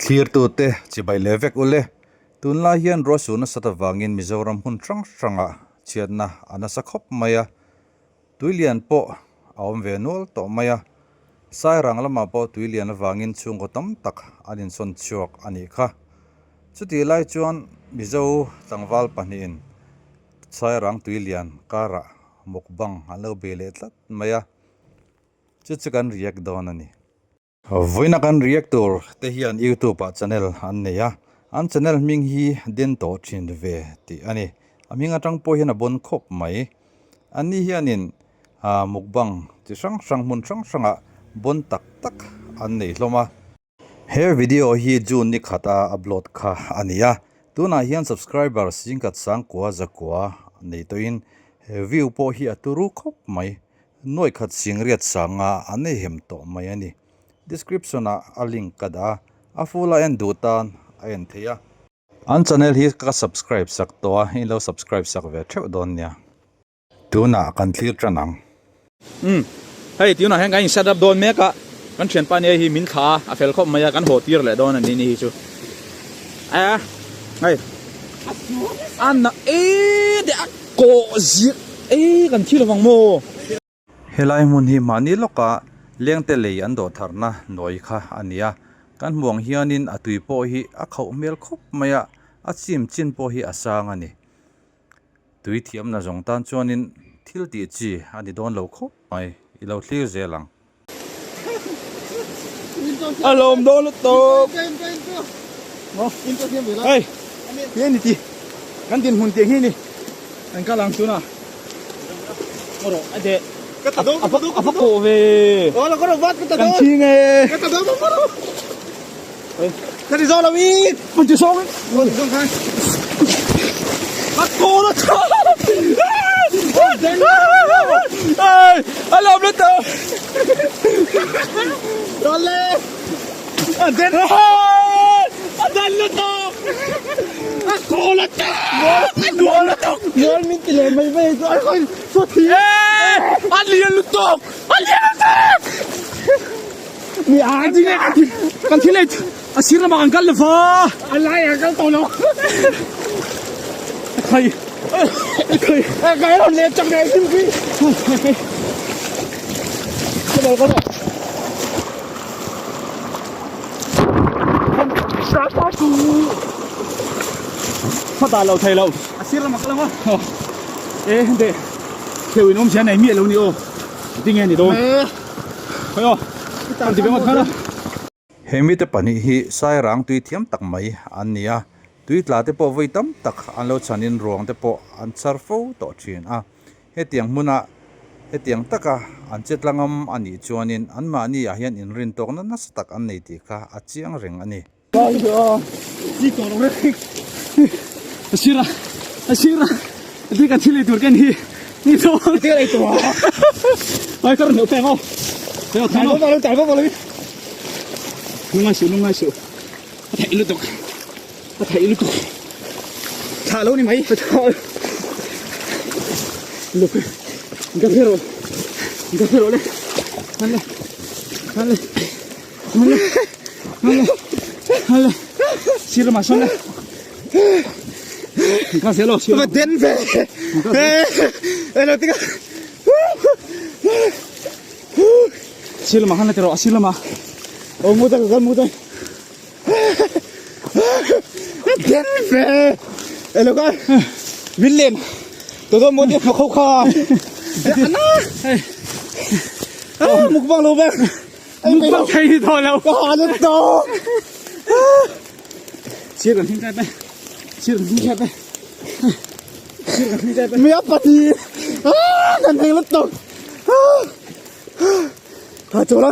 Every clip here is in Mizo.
Thlirtute chibai leh vek ule. Tunlai hian ruahsuh nasat avangin Mizoram hmun hrang hrangah chhiatna a nasa khawp mai a, tuilian pawh a awm ve nual tawh mai a. Sairang lamah pawh tuilian avangin chhungkaw tam tak an insawn chhuak a nih kha. Chutih lai chuan Mizo tlangval pahnihin Sairang tuilian karah mukbang an lo bei leh tlat mai a, chu chu kan react dawn a ni. Vawiina kan react tur te hian youtube ah channel an nei a, an channel hming hi den tawh thin ve tih a ni. A hming atang pawh hian a bawn khawp mai. An ni hianin ah mukbang chi hrang hrang hmun hrang hrangah bawn tak tak an nei hlawm a. He video hi June ni khata upload kha a ni a, tunah hian subscriber singkhat sangkua zakua nei tawhin view pawh hi a turu khawp mai. Nuai khat singriat sanga an ei hem tawh mai a ni. Description ah a link ka dah a, a full a en duh tan a en theih a. An channel hi ka subscribe sak tawh a, in lo subscribe sak ve theuh dawn nia. Tunah kan thlir tan ang. Umm hei tunah hian kan in set up dawn mek a, kan thianpa nia hi min thla a, a fel khawp mai a, kan haw tir leh dawn a ni ni hi chu. A hei a na e de a. Kawh zir e kan thi lovang maw? Helai hmun hi mahni lawka lengte lei an dawh tharna nawi kha a ni a, kan hmuh ang hianin a tui pawh hi a khauh hmel khawp mai a, a chim chin pawh hi a sang a ni. Tui thiamna zawng tan chuanin thil tih chi a ni dawn lo khawp mai, i lo thlir zel ang. A lawm dawn lutuk hei ti a ni ti kan dinhmun tih hi ni kan kal ang tuna rawh a deh a va kawh ve kan chhing e ka ti zawk lo i ka ti zawk a kawh na tha a lawm lutuk a den a den lutuk a kawh na tha a kawh lutuk min ti leh mai mai a lian lutuk a lian lutuk Mi a ding e kan thil ei a sir lamah kan kal lova a lai ah kal tawh lo a khai a khai a khai rawn leh chak nei thil khi ka bal ka bal Hma lo thei lo a sir lamah ka lang a e hente kheu in awm sia nei miah lo ni aw tinge ni dawn. He mite pahnih hi Sairang tui thiam tak mai an ni a, tui tla te pawh vawi tam tak an lo chhanin ruang te pawh an chhar fo tawh thin a. Hetiang hmuna hetiang taka an che tlangam a nih chuanin anmahni ah hian inrin tawkna nasa tak an nei tih kha a chiang reng a ni. Asira asira ti kan thil ei tur ken hi ni tho ti ei tur ai kar no peng o te o thano ba lo ba lo lungai su lungai su a thei lutuk a thei lutuk tha lo ni mai tha luk ka phero ka phero le le le Mukbang thei ni tawh lo. Ka ha na tawh. Sir kan hming tep e. Sir kan hming tep e. Sir kan hming tep e. Mi a pati. Ah, kan hming lutuk. Ha chu la.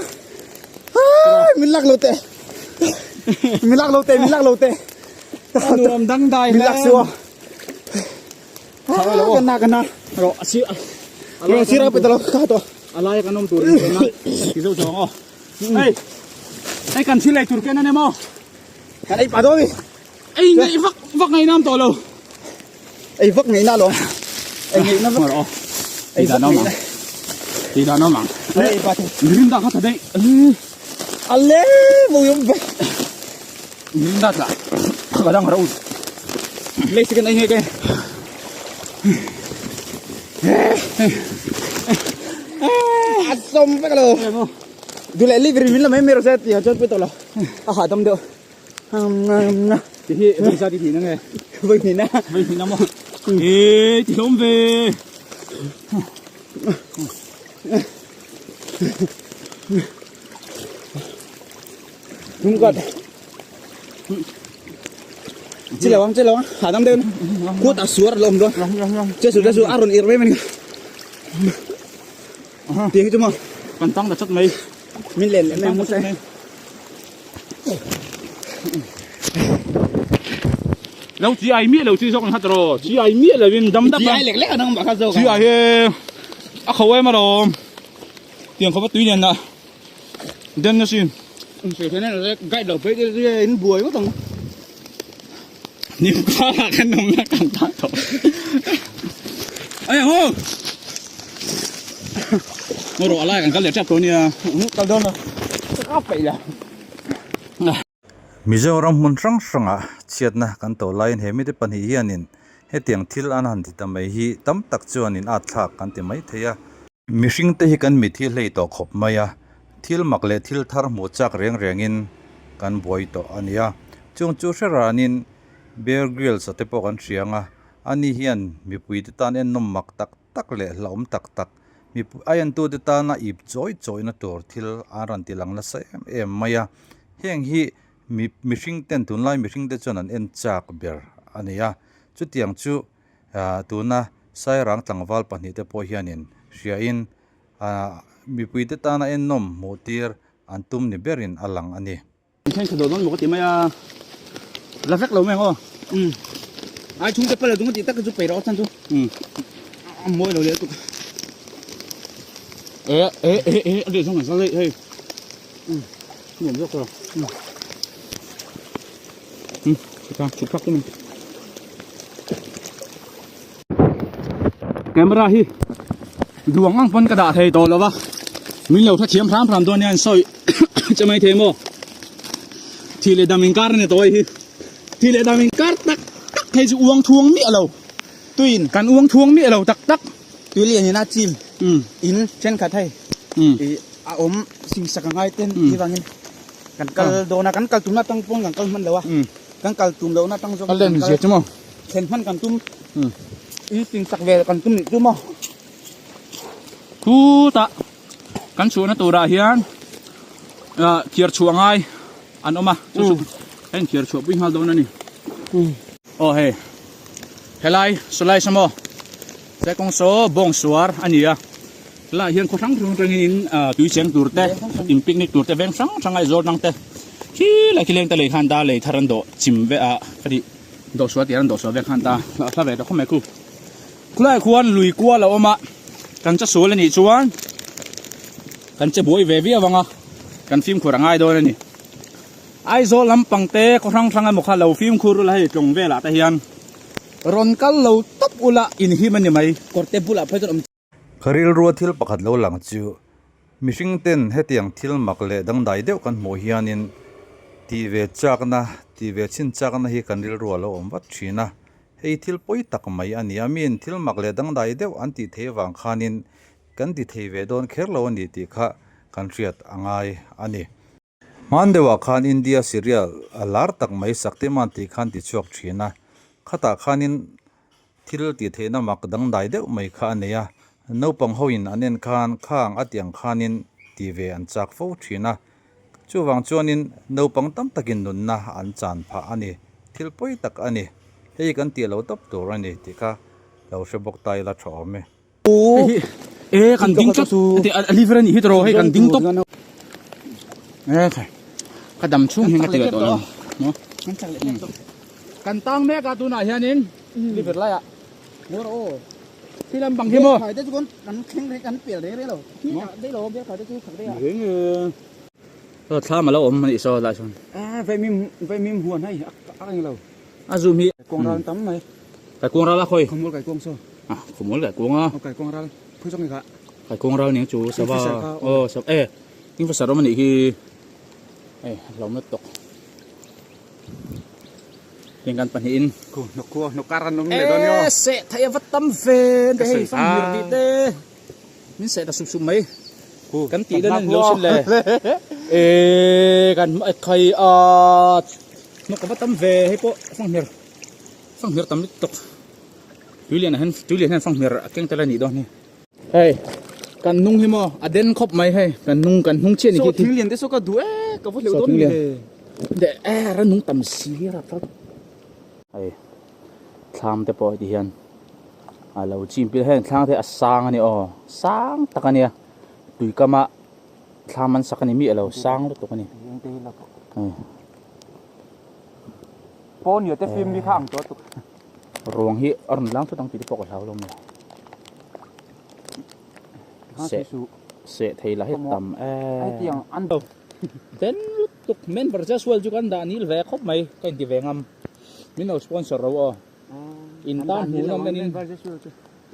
Ah, min lak lo te. Min lak lo te, min lak lo te. Nuam dang dai Min lak siwa. Kan na kan na. Ro asir. Ro asir apa talo ka to. Alai kan om tur in na. Ti zo zo o. Hey. Hey kan thil ei tur ken ane mo. Kan ei pa do mi. Ei ngai vak vak ngai nam to lo. Ei vak ngai na lo. Ei ngai na vak. Ro. Ei da no ma. Ti da no ma. Ei pa. Rim da kha ta dei. Ale mo yom ve. Min dat la ka dang ro lei second ai nge ke A som vek lo. Dule liver min la mai mai ro se ti ha chuan pui tawh lo. A hahdam deuh. Ti hi voi za ti hnih na nge? Voi hnih na. Voi hnih na maw? E ti hlawm ve. Tung kat. Chi lo ang chi lo ang hahdam deuh kut a suar lawm dawn. Che su che su a rawn ir mai mai ni. Tiang hi chu maw? Kan tang ta chat mai. Min len leh mai ang musa. Lo chi ai miah lo chi zawk ni kha tawh rawh. Chi ai miah lo in dam dap a. Chi ai lek lek a nang mah kha zawk a. Chi ai hi a kho em alawm. Tiang khawpa tui lian ah den na sin. Guide lo phei te in buai ngawt ang. Nim kha kan awm na kan tan tawh. Ai ang aw. Ngaw rawh alai kan kal leh tap tawh ania. Kal dawn lo. Ka peih la. Mizoram hmun hrang hrangah chhiatna kan tawh laiin he mite pahnih hianin hetiang thil an han ti ta mai hi tam tak chuanin at thlak kan ti mai thei a. Mihringte hi kan mit hi hlei tawh khawp mai a, thil mak leh thil thar hmuh chak reng rengin kan buai tawh a nia. Chung chu hre ranin Bear Grylls a te pawh kan hria ang a, ani hian mipuite tan ennawm mak tak tak leh hlauhawm tak tak, mipui a entute tana ip chawi chawina tur thil an rawn ti lang nasa em em mai a. Heng hi mi mihringten tunlai mihringte chuan an en chak ber a ni a, chutiang chu Tuna Sairang tlangval pahnihte pawh hianin hriain mipuite tana ennawm hmuh tir an tum ni berin a lang a ni. Thleng tha dawn dawn maw ka ti mai a, la vek lo mai ang aw. Umm ai chhungte pala dung a tih tak chu peih rawh chan chu. Umm a mawi lo leh tuk. E e e e a leh zawng an zal daih hei. Umm nuam zawk rawh. Umm umm chutah chhuk phak tum. Camera hi duang ang pawn ka dah thei tawh lo va min lo hrethiam hram hram dawn hian sawi che mai thei maw thih leh dam inkar a ni tawh hei hi thih leh dam inkar tak tak hei chu uang thuang miah lo tuin kan uang thuang miah lo tak tak tui lian in a chim in thenkhat hei ih a awm singsak a ngai ten tih vangin kan kal dawn a kan kal tumna atang pawn kan kal hman lo a kan kal tum lohna atang zawk a len zia chu maw Thlen hman kan tum in sing sak vel kan tum nih chu maw. Khutah kan chhuahna turah hian thiar chhuah ngai an awm a chu chu a inthiar chhuah pui nghal dawn a ni. Aw hei helai sawlai saw maw Sekawng saw bawng suar a ni a helaiah hian khaw hrang hrang atangin tui cheng tur te in picnic tur te veng hrang hrang Aizawl atang te khi lai khi leng te lei khan ta lei thar an dawh chim vek a ka tih. Dawhsual tih an dawhsual vek khan ta hla ve ta khawp mai khu. Khulaiah khuan lui kual a awm a, kan che sual a nih chuan kan che buai ve viau ang a, kan fimkhur a ngai dawn a ni. Aizawl lampang te khaw hrang hrang emaw kha lo fimkhur ula hei tlawng velah te hian rawn kal lo tawp ula inhim a ni mai. Kawrte bulah phei chuan awm Ka rilrua thil pakhat lo lang chu mihring ten hetiang thil mak leh dangdai deuh kan hmuh hianin tih ve chakna, tih ve chhin chakna hi kan rilrua lo awm vat thin a. Hei thil pawi tak mai a ni a, miin thil mak leh dangdai deuh an tih theih avang khanin kan ti thei ve dawn kher lo a ni tih kha kan hriat a ngai a ni. Hman deuhah khan India serial a lar tak mai Shaktiman tih khan ti chhuak thin a, khatah khanin thil tih theihna mak dangdai deuh mai kha a nei a, naupang hoin an en khan khang a tih ang khanin ti ve an chak fo thin a, chuvang chuanin naupang tam takin nunna an chan phah a ni, thil pawi tak a ni, hei kan tih lo tawp tur a ni tih kha lo hre bawk ta ila tha awm e. E kan ding tlat a liver a nih hi tawh hei kan ding tawp e khai ka dam chhung hian ka ti leh tawh lo maw kan tang mek a tunah hianin liver laiah khi lampang hi maw thlam a lo awm a nih saw lai sawn a zoom hi Kai kuang ral a khawi? Khawmual kai kuang saw. Ah, khawmual kai kuang a. Aw kai kuang ral. Phui zawk ni kha. Kai kuang ral ning chu sava. Aw sava e. Kingfisher awm anih hi. Ei, a hlauhna tawk. Heng kan pahnihin Khu hnawk khu hnawk kar an awm leh dawn emaw. E seh theih a va tam ve te hei fanghmir tih te min seh ta sup sup mai. Kan tih dan a ni lo sin le. E kan khai a hnawk a va tam ve hei pawh fanghmir fanghmir tam lutuk tuilian ah hian tuilian hian fanghmir a keng tel a nih dawn hi. Hei kan hnung hi maw a den khawp mai hei kan hnung kan hnung chiah ni khi thing lian te saw ka duh e ka va hleuh dawn ni le de e ran nung tam si ra tlat hei thlam te pawh ti hian a lo chim pil heng thlang te a sang ani aw sang tak ania tuikama thlam an sak ani mi alo sang lutuk ani pawn te film ni kha ang tawh tuk Ruang hi a rawn lang thut ang tih te pawh ka hlau lo mai. Seh seh thei lah hi tam em. Then lutuk men versus world chu kan dah nil ve khawp mai ka inti ve ngam. Min lo sponsor ro aw. In tan hmuhnawm enin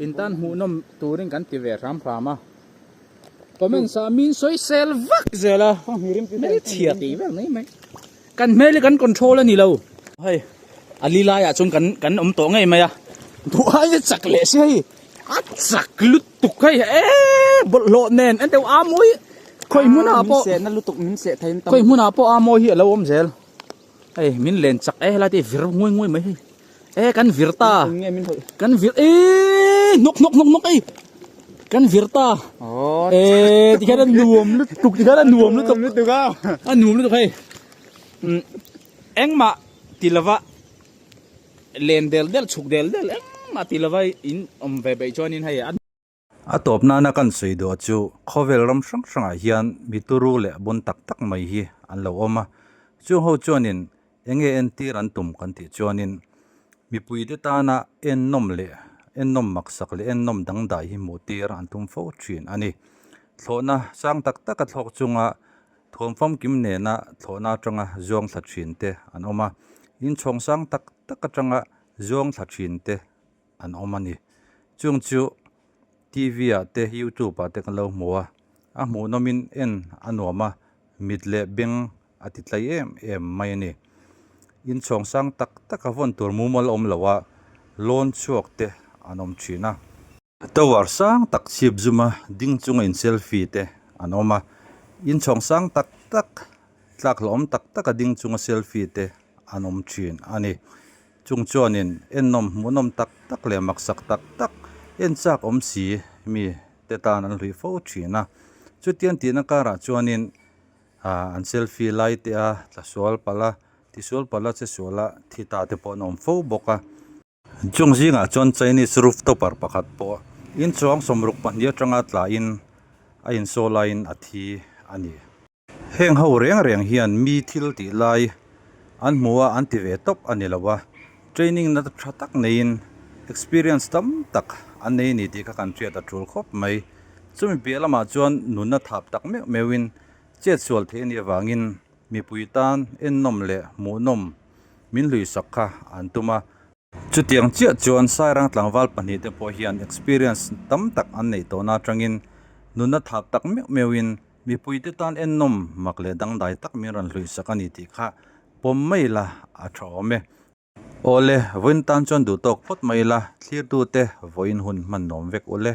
in tan hmuhnawm turin kan ti ve hram hram a. Comments ah min sawisel vak zel a. Hmelchhia tih vel mai mai. Kan hmel hi kan control a ni lo. Hei a li laiah chuan kan kan awm tawh ngei mai a. Duh ai a chak leh si hei. A chak lutuk hei eee bawlhhlawh nen en deuh a mawi khawi hmunah pawh Min sehna lutuk min seh thei an tam. Khawi hmunah pawh a mawi hi a lo awm zel. Hei min len chak e helai te hi vir nguai nguai mai hei. E kan vir ta. Kan vir eee hnawk hnawk hnawk hnawk ei. Kan vir ta. E tikhian a nuam lutuk tikhian a nuam lutuk. A nuam lutuk hei. Engmah ti lova len del del chhuk del del engmah ti lova in awm ve peih chuanin hei a. A tawp nana kan sawi duh chu khawvel ram hrang hrangah hian mi turu leh bun tak tak mai hi an lo awm a. Chung ho chuanin eng nge entir an tum kan tih chuanin mipuite tana ennawm leh ennawm maksak leh ennawm dangdai hi hmuh tir an tum fo thin a ni. Thlawhna sang tak taka thlawk chunga thuam famkim nena thlawhna atanga zuang thla thin te an awm a. Inchhawng sang tak tak atanga zuang thla thin te an awm a ni. Chung chu TV ah te youtube ah te kan lo hmu a, a hmuhnawmin en a nuam a, mit leh beng a ti tlai em em mai a ni. Inchhawng sang tak tak a vawn tur mumal awm lo a, lawn chhuak te an awm thin a. Tower sang tak chhip zum a ding chunga in selfie te an awm a, inchhawng sang tak tak tlak hlauhawm tak tak a ding chunga selfie te an awm thin a ni. Chung chuanin ennawm hmuhnawm tak tak leh maksak tak tak en chak awm si mi te tan an hlui fo thin a. Chutiang tihna karah chuanin ah an selfie lai te a tla sual palh a, ti sual palh a che sual a thi ta te pawh an awm fo bawk a. Chung zingah chuan Chinese rooftopper pakhat pawh inchuang 62 atanga tlain a insaw laiin a thi a ni. Heng ho reng reng hian mi thil tih lai an hmu a an ti ve tawp a ni lo a, training na tha tak neiin experience tam tak an nei a ni tih kha kan hriat a tul khawp mai. Chumi piah lamah chuan nunna thap tak meuh meuhin chet sual theih a nih avangin mipui tan ennawm leh hmuhnawm min hluisak kha an tum a. Chutiang chiah chuan Sairang tlangval pahnihte pawh hian experience tam tak an neih tawhna atangin nunna thap tak meuh meuhin mipuite tan ennawm mak leh dangdai tak min rawn hluihsak a ni tih kha pawm mai la a tha awm e. Awle, vawiin tan chuan duhtawk phawt mai la, thlirtute vawiin hun hman nuam vek ule.